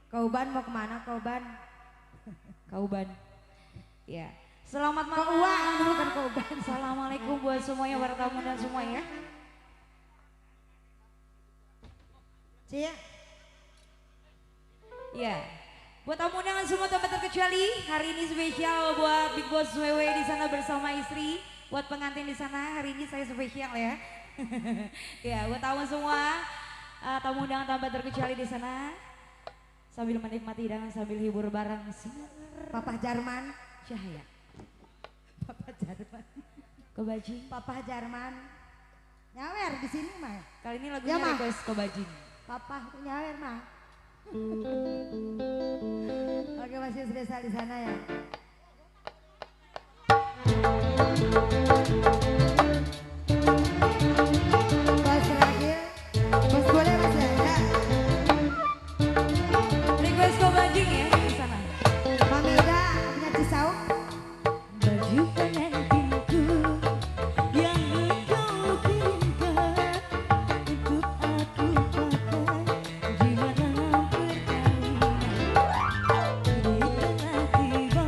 Kauban mau kemana Kauban? Kauban. Ya. Selamat malam. Kauban dulu kan Kauban. Assalamualaikum buat semuanya, para tamu dan semuanya. Cia. Ya. Buat tamu undangan semua tanpa terkecuali, hari ini spesial buat Big Boss Wewe di sana bersama istri. Buat pengantin di sana, hari ini saya spesial ya. Ya, buat tamu semua, tamu undangan tanpa terkecuali di sana. Sambil menikmati hidangan, sambil hibur bareng sinar Papa Jarman. cahaya. Papa Jarman. Kebajing. Papa Jarman. Nyawer di sini mah. Kali ini lagunya Ya, Ma. request kebajing. Papa itu nyawer mah. Oke masih spesial di sana ya. Bos terakhir, bos boleh mas ya? Ya. Request kebajing ya di sana. Mami udah punya Cisau. Baju pengantinku yang engkau kirimkan untuk aku pakai di malam perkawinan. Kini telah tiba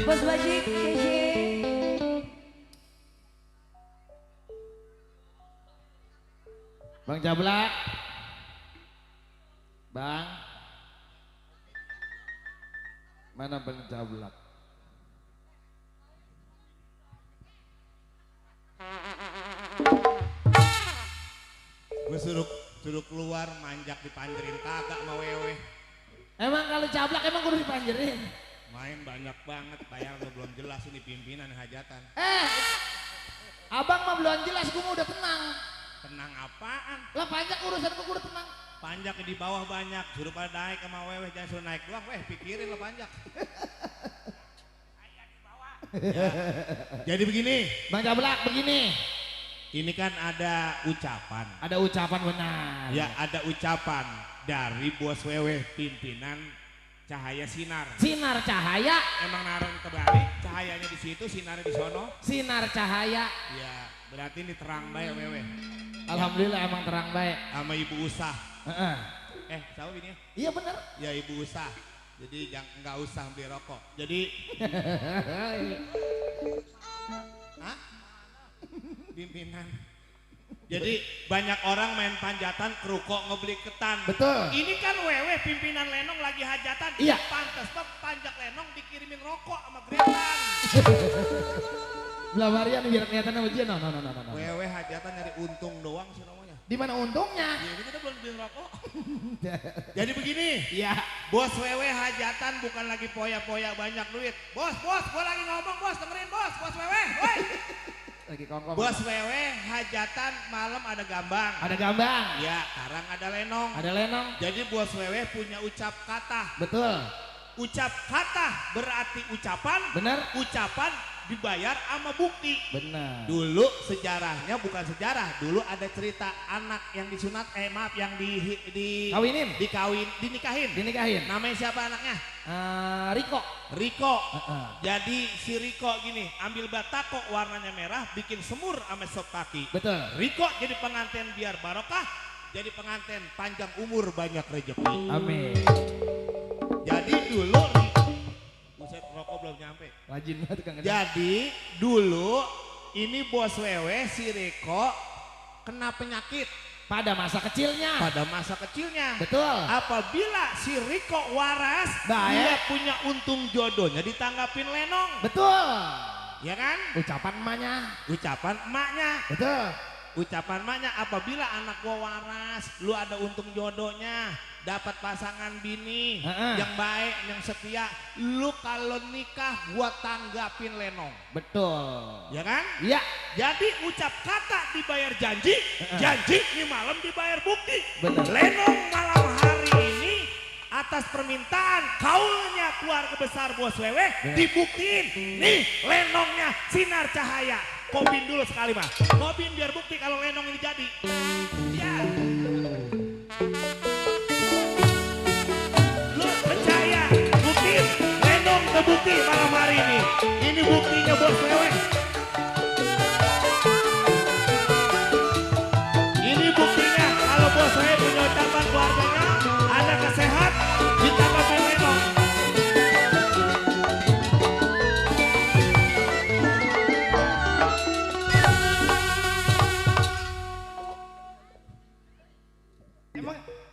Bos Bajik, Kece. Bang Jablak. Bang. Mana Bang Jablak? Gue suruh keluar manjak dipanjerin kagak sama wewe. Emang kalau Jablak emang kudu dipanjerin. Main banyak banget, bayar lo belum jelas ini pimpinan hajatan. Abang mah belum jelas, gue udah tenang. Tenang apaan? Lah panjang urusan gue udah tenang. Panjak di bawah banyak, suruh pada naik sama wewe, jangan suruh naik doang, pikirin lo panjak. Ya. Jadi begini, Bang Jablak begini. ini kan ada ucapan. Ada ucapan benar. Ya ada ucapan dari bos wewe pimpinan Cahaya Sinar. Sinar cahaya. Emang naruh terbalik, cahayanya di situ, sinarnya di sono. Sinar cahaya. Ya berarti ini terang baik wewe. Alhamdulillah emang terang baik. Sama ibu usah. Heeh. Tahu ini? Iya benar. Ya ibu usah. Jadi nggak usah beli rokok. Jadi, hah? Pimpinan. Jadi banyak orang main panjatan kerukok ngebeli ketan. Betul. Ini kan wewe pimpinan Lenong lagi hajatan. Iya. Pantes tuh panjak Lenong dikirimin rokok sama gretan. Belah Marian biar kelihatan sama dia. No. Wewe hajatan nyari untung doang sih namanya. Di mana untungnya? Ya, ini kita belum beli rokok. Jadi begini. Iya. Bos wewe hajatan bukan lagi poya-poya banyak duit. Bos, gua lagi ngomong bos, dengerin bos wewe, woi. Lagi kongkong. Bos wewe hajatan malam ada gambang. Ada gambang. Ya, sekarang ada lenong. Ada lenong. Jadi bos wewe punya ucap kata. Betul. Ucap kata berarti ucapan. Benar. Ucapan dibayar sama bukti. Benar. Dulu sejarahnya bukan sejarah. Dulu ada cerita anak yang disunat, yang Kawinin. dinikahin. Namanya siapa anaknya? Riko. Riko. Jadi si Riko gini, ambil batako warnanya merah, bikin semur sama sop kaki. Betul. Riko jadi pengantin biar barokah, jadi pengantin panjang umur banyak rezeki. Amin. Jadi dulu buset rokok belum nyampe. Rajin banget Kang. Jadi dulu ini bos wewe si Riko kena penyakit Pada masa kecilnya. Betul. Apabila si Riko waras, Baik. dia punya untung jodohnya ditanggapin lenong. Betul. Ya kan? Ucapan emaknya. Betul. Ucapan emaknya apabila anak gua waras, lu ada untung jodohnya, dapat pasangan bini yang baik, yang setia, lu kalau nikah gua tanggapin lenong. Betul. Ya kan? Iya. Jadi ucap kata dibayar janji, janji ini malam dibayar bukti. Benar. Lenong malam hari ini atas permintaan kaulnya keluarga besar bos wewe dibuktiin. Nih lenongnya sinar cahaya. Kobin dulu sekali mah. Kobin biar bukti kalau lenong ini jadi. Ya. Lu percaya, buktiin. Lenong kebukti malam hari ini. Ini buktinya bos wewe. Ini buktinya kalau bos wewe punya ucapan keluarganya, ada kesehat, ditambah lenong.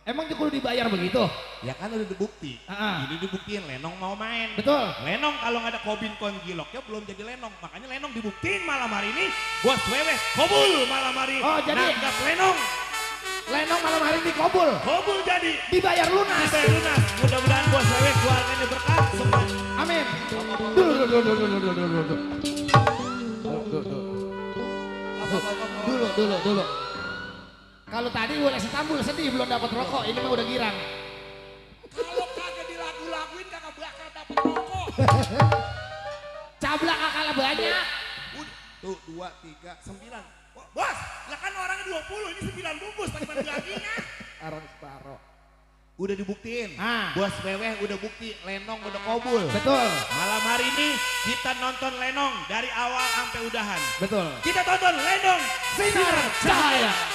Emang kudu dibayar begitu? Ya kan udah dibukti. Ini dibuktiin Lenong mau main. Betul. Lenong kalau nggak ada Kobin Kongiloknya belum jadi Lenong. Makanya Lenong dibuktiin malam hari ini. Bos wewe kobul malam hari. Oh jadi nanggap Lenong. Lenong malam hari ini kobul. Kobul jadi. Dibayar lunas. Mudah-mudahan bos wewe keluarganya berkah semua. Amin. Dulu. Kalau tadi boleh setambul sedih belum dapat rokok, ini mah udah girang. Kalau kagak dilagu-laguin kagak bakal dapat rokok. Cablak kalah banyak. Tuh 2, 3, 9. Bos, lah kan orangnya 20, ini 9 bungkus bagaimana gajinya? Arang separo. Udah dibuktiin. Bos wewe udah bukti Lenong udah kobul. Betul. Malam hari ini kita nonton Lenong dari awal sampai udahan. Betul. Kita tonton Lenong Sinar Cahaya.